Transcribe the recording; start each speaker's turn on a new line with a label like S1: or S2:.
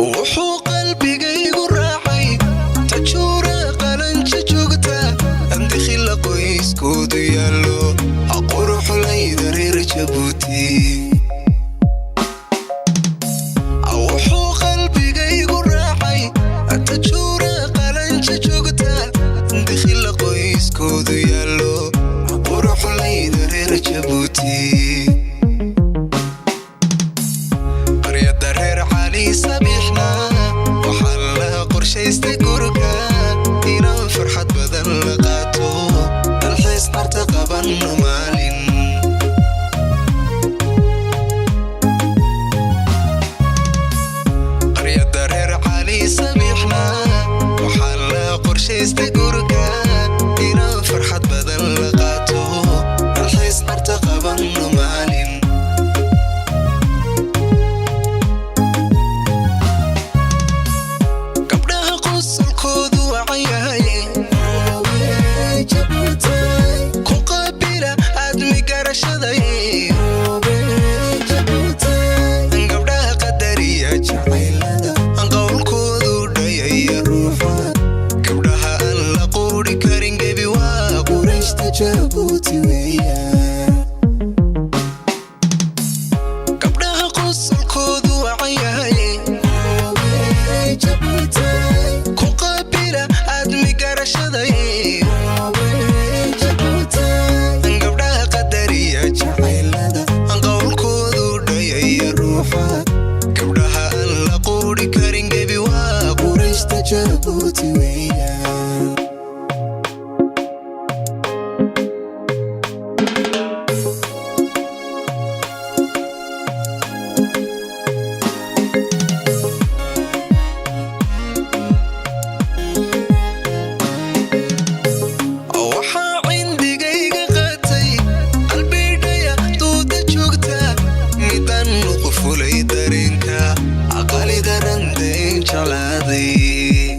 S1: Wuxuu qalbigaygu raacay Tajuura Qalanjo joogta, Andikhila qoyskoodu yaallo, quruxlayda reer Jabuuti. Wuxuu qalbigaygu raacay Tajuura Qalanjo joogta, Andikhila qoyskoodu yaallo, quruxlayda reer Jabuuti. Qaryada reer Cali Sabiixna waxaa la qorshaystay gurga inaan farxad badan la qaato, dalxiis Carta qabanno maalin. Qaryada reer Cali Sabiixna waxaa la qorshaystay gurga inaan farxad badan la qaato, dalxiis Carta qabanno maalin. Gabdhaha qosolkoodu wacan yahay, ku qaabila aadmi garashaday. Gabdhaha qadariya jacaylada, qowlkoodu dhayaya ruuxa, gabdhaha aan la quuri karin gebi waa Qurayshta Jabuuti weeyaan. Gabdhaha qosolkoodu wacan yahay, ku qaabila aadmi garashaday. Gabdhaha qadariya jacaylada, qowlkoodu dhayaya ruuxa, gabdhaha aan la quuri karin gebi waa Qurayshta Jabuuti weeyaan. Waxaa cindigayga qaatay qalbidhaya duuda joogta, midaan qufulay dareenka, aqalidarandayn jeclaaday.